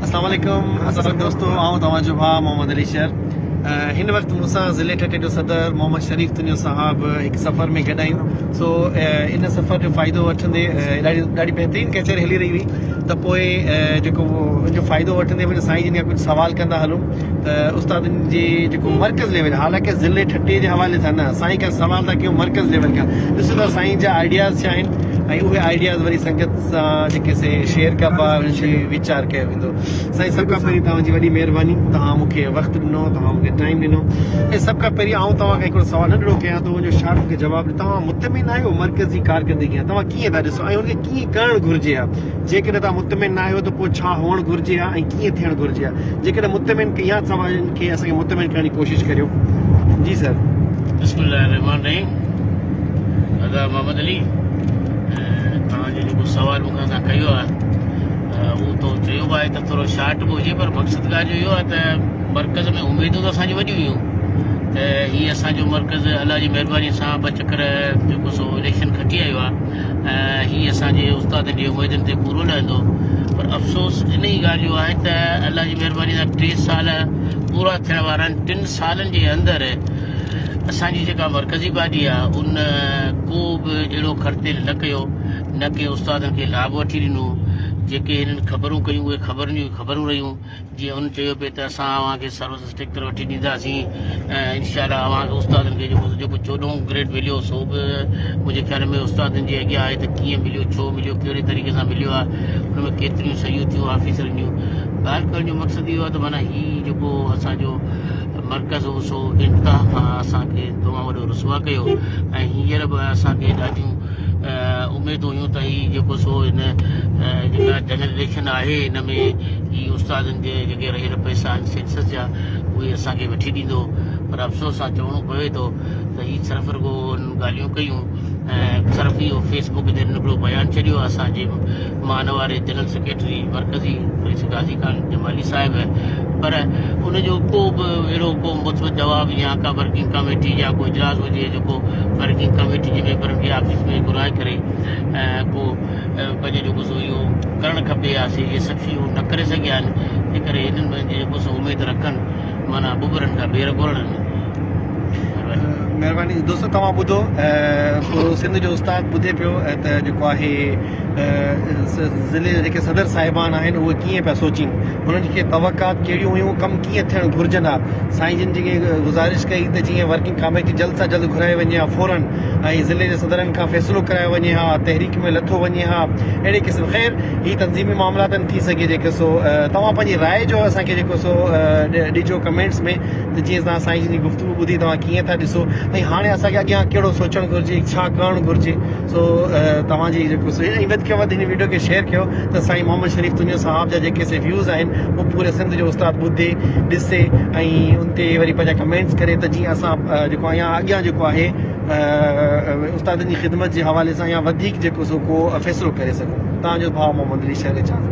اسلام عليڪم اسلام دوستو آئون توهان جو ڀاء محمد علي شر هن وقت مون سان ضلعي ٺٽي جو صدر محمد شريف تنيو صاحب هڪ سفر ۾ گڏ آهيون سو ان سفر جو فائدو وٺندي ڏاڍي ڏاڍي بهترين ڪچهري هلي رهي هئي ته پوء جيڪو ان جو فائدو وٺندي به سائين جن کان ڪجهه سوال ڪندا هلون ته استادن جي جيڪو مرڪز ليول حالانڪه ضلعي ٺٽي جي حوالي سان نه سائين کان سوال ٿا ڪيون مرڪز ليول کان ڏسو ته سائين جا آئيڊياز ڇا آهن ۽ اهي آئيڊياز وري سنگت سان جيڪي سي شيئر ڪبا انهن تي ويچار ڪيو ويندو. سائين سڀ کان پهرين توهان جي وڏي مهرباني توهان مون کي وقت ڏنو توهان مون کي ٽائيم ڏنو ۽ سڀ کان پهرين آئون توهان کان هڪڙو سوال ننڍڙو ڪيان ٿو ان جو شارٽ مون کي جواب ڏيو توهان مطمئن آهيو مرڪزي ڪارڪردگي کان توهان ڪيئن ٿا ڏسو ۽ ان کي ڪيئن ڪرڻ گهرجي ها جيڪڏهن توهان مطمئن نه آهيو ته پوء ڇا هئڻ گهرجي ها ۽ ڪيئن ٿيڻ گهرجي ها جيڪڏهن مطمئن يا سوالن کي اسان کي مطمئن ڪرڻ جي ڪوشش ڪريو جي سر. بسم الله الرحمٰن الرحيم ادا محمد علي توهان جو جيڪو سوال مون کان توهان ڪيو آهي اهو تو چيو به آهي ته ٿورو شارٽ به هجي پر مقصد ڳالهه جو اهو آهي ته مرڪز ۾ اميدون ته اسان جون وڏيون هيون ته هي اسان جو مرڪز الله جي مهرباني سان ٻه چڪر جيڪو سو اليڪشن کٽي آيو آهي ۽ هي اسان جي استادن جي اميدن تي پورو لهندو پر افسوس ان ئي ڳالهه جو آهي ته الله جي مهرباني سان ٽي سال پورا ٿيڻ وارا آهن ٽن سالن جي اندر اسان جي جيڪا مرڪزي باڊي آ ان ڪو به اهڙو کڙتيل نه ڪيو نه ڪي استادن کي لاڀ وٺي ڏنو جيڪي هنن خبرون ڪيون اهي خبرن جون خبرون رهيون جيئن هن چيو پئي ته اسان اوهان کي سروس ٽريڪٽر وٺي ڏينداسين ۽ انشاء الله اوهان کي استادن کي جيڪو جيڪو چوڏهون گريڊ مليو سو به منهنجي خيال ۾ استادن جي اڳيان آهي ته ڪيئن مليو ڇو مليو ڪهڙي طريقي سان مليو آهي ان ۾ ڪيتريون صحيحون ٿيون آفيسرن جون ڳالهه ڪرڻ جو مقصد اهو آهي ته معنيٰ هي جيڪو اسان جو مرڪز هو سو انتها کان اسان کي تمام وڏو رسوا ڪيو ۽ هينئر به اسان کي ڏاڍيون اميدون هيون ته هي جيڪو سو هن جيڪا جنرل اليڪشن آهي هن ۾ هي استادن جي جيڪي رهيل پئسا آهن سينسس جا اهي اسان کي وٺي ڏيندو پر افسوس سان چوڻو پوي ٿو ته هي صرف رڳو ڳالهيون ڪيون ۽ صرف اهو فيس بڪ تي هڪڙو بيان ڇڏيو اسان جي مان واري جنرل سيڪريٽري مرڪزي رئيس غازي خان جمالي صاحب پر ان جو ڪو به اهڙو ڪو مثبت جواب يا ڪا ورڪنگ ڪميٽي يا ڪو اجلاس هجي جيڪو ورڪنگ ڪميٽي جي ميمبرن کي آفيس ۾ گهرائي ڪري ڪو پنهنجو جيڪو سو اهو ڪرڻ کپي ها سي اهي سڀ شيون نه ڪري سگهيا آهن تنهن ڪري هنن ۾ جيڪو سو اميد رکن معنيٰ ٻٻرن کان ٻير گهرڻ مهرباني دوستو توهان ٻڌو پورو سنڌ جو استاد ٻڌي پيو ته جيڪو آهي ضلعي جا جيڪي صدر صاحبان آهن اهي ڪيئن پيا سوچين هنن کي توقعات ڪهڙيون هيون ڪم ڪيئن ٿيڻ گهرجن ها سائين جن جيڪي گذارش ڪئي ته جيئن ورڪنگ ڪاميٽي جلد سان جلد گهرائي وڃي ها فورن ۽ ضلعي جي صدرن کان فيصلو ڪرايو وڃي ها تحريڪ ۾ لٿو وڃي ها اهڙي قسم خير هي تنظيمي معاملات آهن ٿي سگهي جيڪو سو توهان پنهنجي راء جو اسان کي جيڪو سو ڏجو ڪمينٽس ۾ ته جيئن توهان سائين جن جي گفتگو ٻڌي توهان ڪيئن ٿا ڏسو ۽ هاڻي اسان کي اڳيان ڪهڙو سوچڻ گهرجي ڇا ڪرڻ گهرجي سو توهان جي جيڪو سو ۽ وڌ کان وڌ هن ويڊيو کي شيئر ڪيو ته سائين محمد شريف تنيو صاحب جا جيڪي سي ويوز آهن اهو پوري سنڌ جو استاد ٻڌي ڏسي ۽ ان تي وري پنهنجا ڪمينٽس ڪري ته جيئن اسان جيڪو آهيان اڳيان جيڪو آهي استادن جي خدمت جي حوالي سان يا وڌيڪ جيڪو سو ڪو فيصلو ڪري سگهون توهان جو ڀاء محمد علي شهر چاهه.